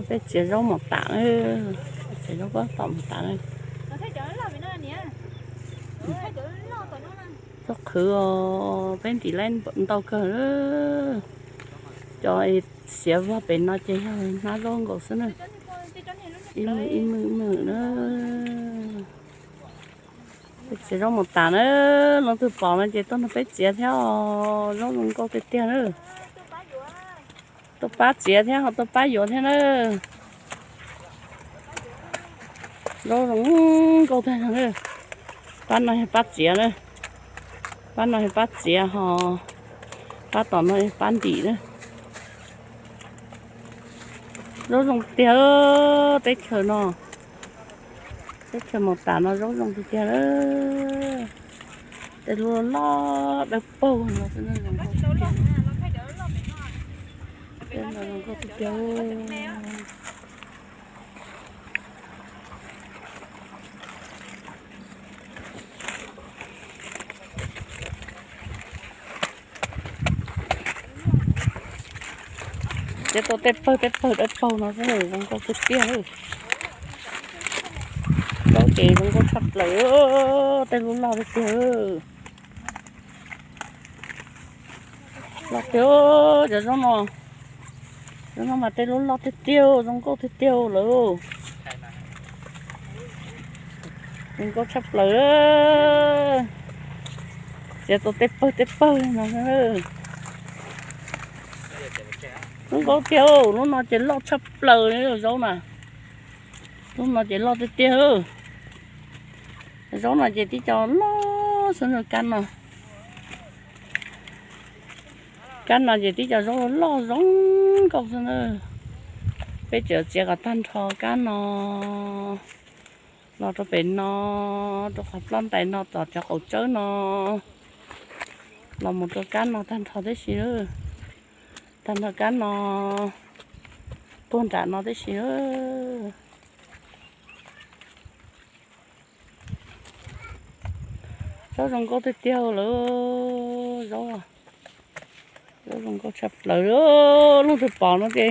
Peb txiav zaub mus tas, txiav zaub pob tom mus tas. Zaub qhwv os, peb ntim laib ntau kawg. Cov xiav vog pem no ces yog hnab zaub nkaus xwb na. Ib mwg ib mwg na. Peb txiav zaub mus tas na, leej twg pom no ces tuaj nrog peb txiav thiab os, zaub zoo nkauj tiag tiag na. Tuaj pab txiav thiab ho tuaj pab yuav thiab na. Zaub zoo nkauj tag zog na. Pab no yog pab txiav na. Pab no yog pab txiav ho pab tom no yog pab ntim na. Zaub zoo tiag, teb chaws no, teb chaws Moos Tas no zaub zoo tiag tiag. Tej lub loj dawb paug no xwb, zoo nkauj tiag tiag. Txiav tau tej pawg tej pawg dawb paug no xwb, zoo nkauj tiag tiag. Zaub ces zoo nkauj tshaj plaws, tej lub loj tiag tiag. Loj tiag, cov zaub no, zaub no mas tej lub loj tiag tiag, zoo nkauj tiag tiag lawm. Zoo nkauj tshaj plaws. Txiav tau tej pawg tej pawg no. Zoo nkauj tiag, lub no ces loj tshaj plaws li zaub na. Lub no ces loj tiag tiag. Zaub no ces tib co loj xwb na, kab no. Kab no ces tib co zaub loj zoo nkauj xwb na. Peb tseem txiav kom tag nrho kab no los rau pem no, rau qhov ploj ntais no tom cov qaum tsawb no, los mus rau kab no tag nrho tib si, tag nrho kab no puag nram no tib si. Zaub zoo nkauj tiag tiag lawm, zaub, zaub zoo nkauj tshaj plaws. Leej twg pom no ces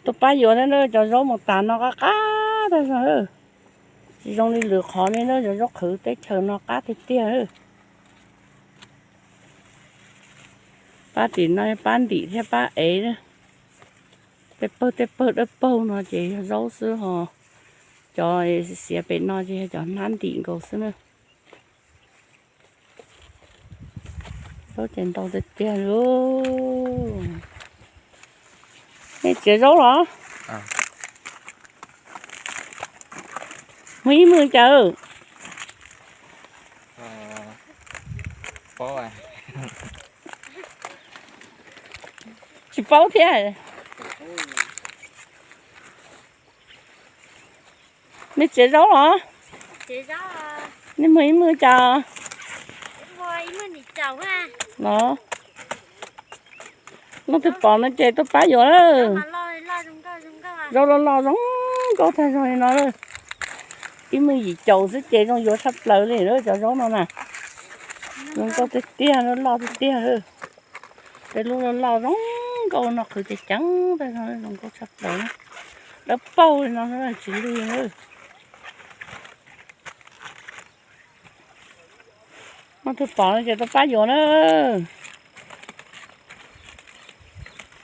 tuaj pab yuav thiab na, cov zaub Moos Tas no qab qab tag zog. Tsis zoo li lwm qhov li na, cov zaub qhwv teb chaws no qab tiag tiag. Pab tim no pab ntim thiab pab ev. Tej pawg tej pawg dawb paug no ces yog zaub xwb ho, cov xiav pem no ces yog cov hnab ntim nkaus xwb na. Zaub ces ntau tiag tiag li. Nej txiav zaub los? Muaj ib mwg cas? Tsis paub thiab. Nej txiav zaub los? Nej muag ib mwg cas? Los, leej twg pom no ces tuaj pab yuav. Zaub loj loj zoo nkauj tag zog li no. Ib mwg yim caum xwb ces zoo yuav tshaj plaws li lawm cov zaub no na. Zoo nkauj tiag tiag, loj tiag tiag. Tej lub loj loj zoo nkauj no qhwv ceev ceev tag zog, zoo nkauj tshaj plaws. Dawb paug li no tsis lwj. Leej twg pom no ces tuaj pab yuav na.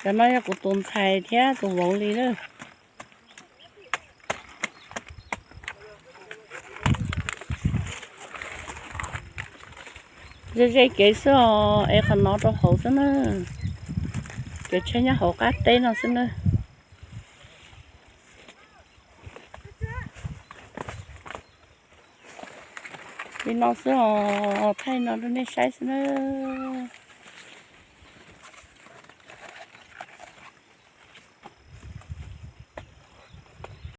Cov no yog kuv tus ntxhais thiab tus vauv li na. Ze ze kev xwb os, es qhov no rau hauv xwb na. Kev tsheb nyob hauv qab teb no xwb na. Li no xwb os, thaij no rau nej saib xwb na.